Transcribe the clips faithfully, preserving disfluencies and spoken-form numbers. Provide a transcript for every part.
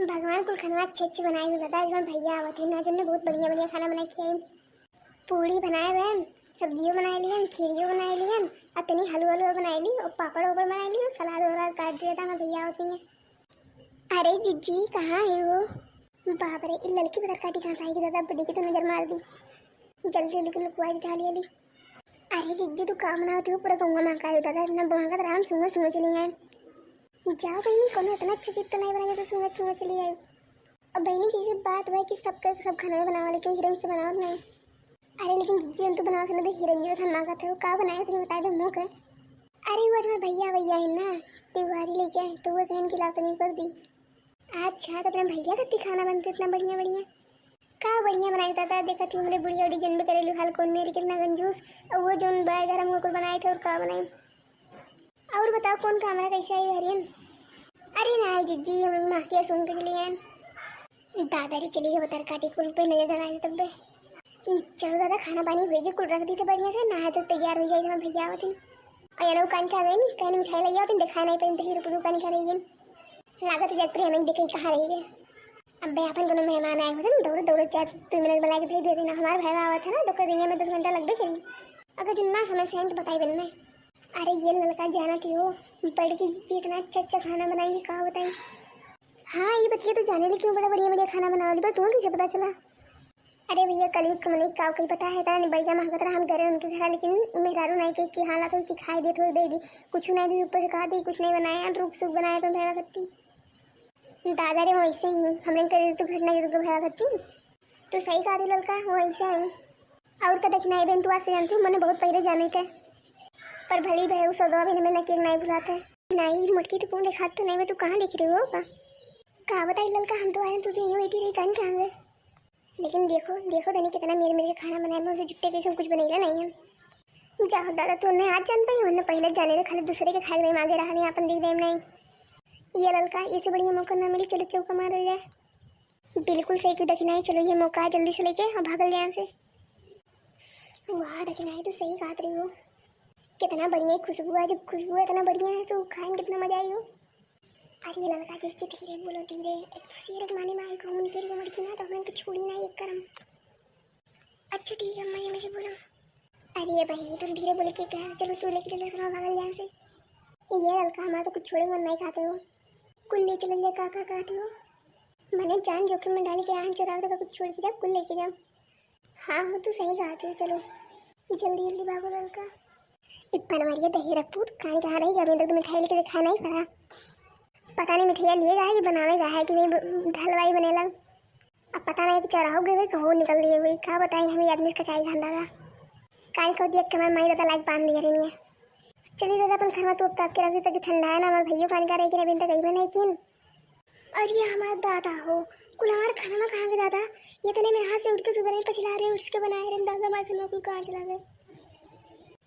भगवान कुल खाना अच्छे अच्छे बनाए दे दादा, आज हमार भैया आवत है ना, जन्ने बहुत बढ़िया बढ़िया खाना बनाए खियाई। पूड़ी बनाए बहन, सब्जियों बनाए लिहन, खीरियों बनाए लिहन, और तनी हलवा हलवा बनाए ली, और पापड़ ओपड़ बनाए ली, और सलाद वलाद काट दिया था हमार भैया आवत है। अरे जिज्जी, कहाँ है वो? बाप रे, ई ललकी बदर काटी कहाँ से आई कि दादा, अब देखी तो नजर मार दी। जल्दी जल्दी के लुकवा दी थाली वाली। अरे जिज्जी, तू का बनावत हो? पूरा गौवा महका दे दादा, इतना महकत रहा, हम सूंघत सूंघत चली आए। जाओ बहनी, कोनो इतना अच्छा चीज तो नहीं बनाई जो सूंघत सूंघत चली आई। अब बहनी, जैसे बात हुआ कि सबके सब खाना बनावा, लेकिन हिरन के बनावत नहीं। अरे लेकिन जिज्जी, हम तो बनावत नहीं, तो हिरन जी बस हम मांगत है, का बनाए तनी बताए दे मुँह के। अरे वो हमारे भैया भैया है ना, त्योहारी लेके आए, तो वो कहन की लाओ तनी कर दी। अच्छा, तो अपना भैया कत्ती खाना बनते इतना बढ़िया बढ़िया। का बढ़िया बनाए दादा, देखत ही हमरे बुढ़िया उड़ी जनबे करेलू हाल कौन मेरी कितना कंजूस। और वो जोन बाय घर हम ओकर बनाए थे और का बनाई। और बताओ कौन का हमारा कैसे आई हरियन? अरे ना जिज्जी, हम माँ के सुन के चली आन। दादा रे चली गए बतर काटी कुल पे नजर डाला तब बे। चलो दादा, खाना पानी होई गए, कुल रख दी थे बढ़िया से, नहा तो तैयार हो जाए हमारे भैया आवत हैं। और यार वो कान क्या गए नहीं, कहने मिठाई लगी आवत हैं, दिखाए नहीं पहनते ही रुक दुकान क्या रही गई। लागत जग पे हमें दिखाई कहाँ रही गए। अबे अपन कोनो मेहमान आए होते ना, दौड़े दौड़े चार दो मिनट में लाके भेज देते ना। हमारे भाई आवत है ना, तो कर दिया में दस घंटा लगबे करी। अगर जो ना समय से आए तो बताई बन में। अरे ये ललका जाना थी हो, बड़की जिज्जी इतना अच्छा अच्छा खाना बनाई है, का बताई। हाँ, ये बतिया तो जाने ली क्यों बड़ा बढ़िया बढ़िया खाना बनावली बा, तुम्हें कैसे पता चला? अरे भैया, कलयुग के मलिक का कहीं पता है, तानी बढ़िया महकत रहा हम करे उनके घर, लेकिन मेहरारू नहीं के, के हालत हो कि खाए दे थोड़ी दे दी, कुछ नहीं दी, ऊपर से कहा दी कुछ नहीं बनाया, रूख सूख बनाया तो भैया करती। दादा रे, वैसे ही हमरे के तो घटना के तो भैया करती। तो सही कहा दे ललका, वैसे ही। और का देखना है बेन, तू आज से जानती हूँ, मैंने बहुत पहले जाने थे, पर भली भाई उस सौदा भी मैंने केक नहीं भुलाते। नहीं मोटकी, तो कौन देखा तो नहीं, मैं तू कहाँ देख रही हो का? का बताई ललका, हम तो आए, तू तो यहीं बैठी रही, कहीं कहाँ गए? लेकिन देखो, देखो तनी कितना मेरे मेरे खाना बनाए, मैं उसे जुट्टे कैसे कुछ बनेगा नहीं है। जाओ दादा, तू उन्हें आज जानता ही, उन्हें पहले जाने रे, खाली दूसरे के खाए नहीं मांगे रहा नहीं, अपन दिख देम नहीं। ये ललका, इसे बढ़िया मौका ना मिली, चलो चौका मारल जाए। बिल्कुल सही की दखिनाई, चलो ये मौका है, जल्दी से लेके हम भागल जाए यहाँ से। वाह दखिनाई, तू सही कहत रही हो, कितना बढ़िया खुशबू है, जब खुशबू इतना बढ़िया है तो खाए में कितना मजा आई हो। अरे ललका जी, धीरे बोलो, धीरे। एक तो शेर एक माने में आई कहूँ निकल के मड़की ना, तो हमन के छोड़ी ना एक करम। अच्छा ठीक है, मजे मजे बोलो। अरे भाई, तुम धीरे बोले के कहा, चलो तू लेके चलो, भागल यहाँ से। ये ललका, हमारा तो कुछ छोड़े मन नहीं खाते हो, कुल ले चलेंगे, का का कहते हो? मैंने जान जोखिम में डाल के आन चुराव तो कुछ छोड़ के जा, कुल लेके जा। हाँ हो, तू सही कहत हो, चलो जल्दी जल्दी भागो ललका। ई पनवरिया दही रखपूत कान कहाँ रही, अभी तक तो मिठाई लेके दिखाई नहीं पड़ा। पता नहीं मिठाइया लिए गया है कि बनावे गया है कि नहीं ब-, हलवाई बनेला। अब पता नहीं कि चौराहो गए हुए, कहूँ निकल दिए हुए, का बताई हम ये आदमी कचाई खान दादा। कान को दिया कमर माई दादा लाइक बांध दिया रे मिया। चलिए दादा, अपन खाना तोप ताप के रख दी ताकि ठंडा है ना, हमारे भैया कान का रह के अभी तक अइबे नहीं किन। अरे हमार दादा हो, कुल हमार खाना कहाँ के दादा? ये तने में हाथ से उठ के सुबह नहीं पछला रहे, उठ के बनाए रहे दादा, हमार खाना कुल कहाँ चला गए?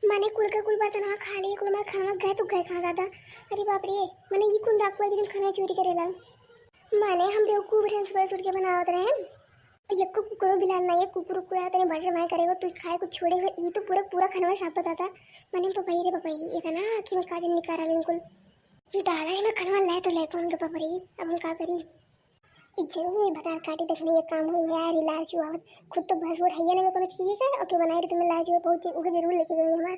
माने कुल के कुल बर्तन खा लिए, कुल हमार खाना गए तो गए कहाँ दादा? अरे बाप रे, माने ये कौन डाकू है कि जो खाना चोरी करेला? माने हम बेवकूफ रहन, सुबह से उठ के बनावत रहन। यक्को कुकुरो बिलार ना, ये कुकुर उकुर तने बड़ रमाए करे हो, तू खाए कुछ छोड़े हो, ई तो पूरा पूरा खाना साफ बताता। माने पपाई रे पपाई, इतना आँखी में काजल निकाल रहे कुल। दादा, ये ना खनवा ले तो ले कौन के पपरी, अब हम का करी? ई जरूर ये भतार काटी देखने ये काम हुई है यार, लार चुआवत। खुद तो भसुर है ना कोनो चीज का, ओके बनाए रे तुम्हें लार चुआ पहुंची, उहे जरूर लेके गई हमार।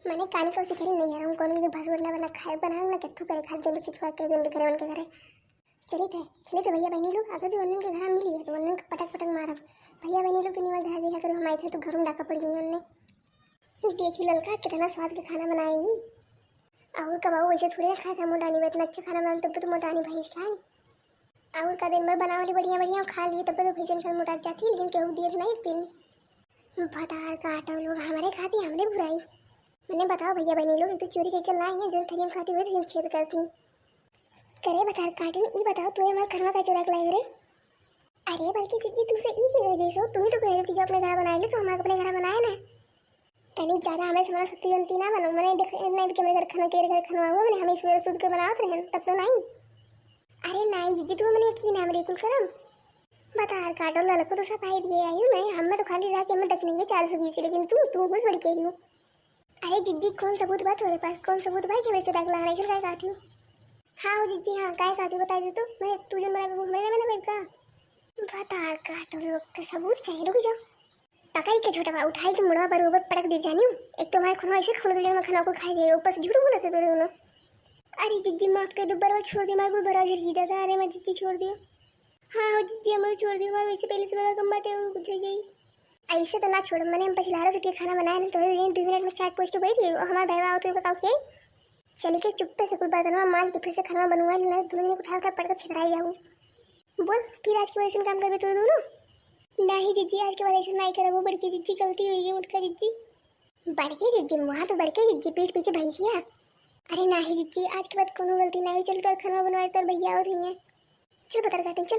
माने कान को सिखरी नहीं है, हम कोनो के भसुर ना बना खाए, बना ना कित्थू करे, खाली दिन चिचुआ के दिन के घरे उनके घरे। चलित है, चलित है भैया बहनी लोग, अगर जो उन्हन के घर मिली है तो उन्हन के पटक पटक मारब। भैया बहनी लोग तो निमन घर देखा करो, हमारे घर तो घर में डाका पड़ गई उनने। देखी ललका कितना स्वाद के खाना बनाए ही। और कबाऊ वैसे थोड़े ना खाए था मोटानी में, इतना अच्छा खाना बनाओ तब तो मोटानी भैंस खाए। और का दिन भर बनावली बढ़िया बढ़िया खा लिए, तब तो भैंस इंसान मोटा जाती, लेकिन केहू दिए ना एक दिन। भतार काटो लोग हमारे खाती हमरे बुराई। मैंने बताओ भैया बहनी लोग, एक तो चोरी करके लाई है, जो थरियम खाती हुई थरियम छेद करती। करे भतार काटिन, ई बताओ तू हमारे घर में का चुरा के लाई रे? अरे बड़की जिज्जी, तुमसे ई के कह दी सो, तुम ही तो कह रहे हो कि जो अपने घर बनाए लो तो हमारे अपने घर बनाए ना। तनी ज्यादा हमें समझ सकती जनती ना बनो, मैंने देख नहीं कि मेरे घर खाना के घर खाना हुआ, मैंने हमें सवेरे सूद के बनावत रहन, तब तो नहीं। अरे नाई जिज्जी, तू मैंने यकीन है मेरे कुल करम। बतार काटो ललको तो सफाई दिए आई हूँ मैं, हमें तो खाली रहा कि हमें दखनी है चार सौ बीस, लेकिन तू, तू घुस बढ़ के आई हूँ। अरे जिज्जी, कौन सबूत बा तोरे पास? कौन सबूत बा कि हमें चुरा के लाना है? चुरा के आती हूँ। हाँ हो जिज्जी, हाँ, काहे कहती बताई दे तू, मैं तू जौन बनावे वो हमरे ना बनावे का? भतार काटो लोग का सबूत चाहिए, रुक जाओ। पकड़ के छोटवा उठाई के मुड़वा पर ऊपर पटक दे जानी। एक तो हमारे खुनवा ऐसे खुल गए, मैं खाना को खाई रही, ऊपर से झूठ बोलत है तोरे दोनों। अरे जिज्जी माफ कर दो, बरवा छोड़ दे, हमारे को बरवा झिरकी दादा, अरे मैं जिज्जी छोड़ दियो। हाँ हो जिज्जी, हमारे छोड़ दियो, हमारे वैसे पहले से बरवा कम बाटे और कुछ हो जाई। ऐसे तो ना छोड़, मने हम पछिला रहे चुकी खाना बनाए ना, तो दो मिनट में चाट पोछ के बैठ गई, हमारे भाई आओ तो का के चली के चुप्पे से कुल बर्तनवा मांज के फिर से खाना बनवा लेना, दोनों जने उठा उठा पटक छितराई जाऊ। बोल, फिर आज के बाद ऐसन काम करबे तू दोनों? नाही जिज्जी, आज के बाद ऐसन नाही करबो, बड़की जिज्जी गलती हो गई, उनका जिज्जी। बड़की जिज्जी, वहाँ पे बड़की जिज्जी, पीठ पीछे भैंसिया। अरे नाही जिज्जी, आज के बाद कोनो गलती नाही, चल कर खाना बनवाए, तर भैया और रही हैं। चल बतर काटें, चल।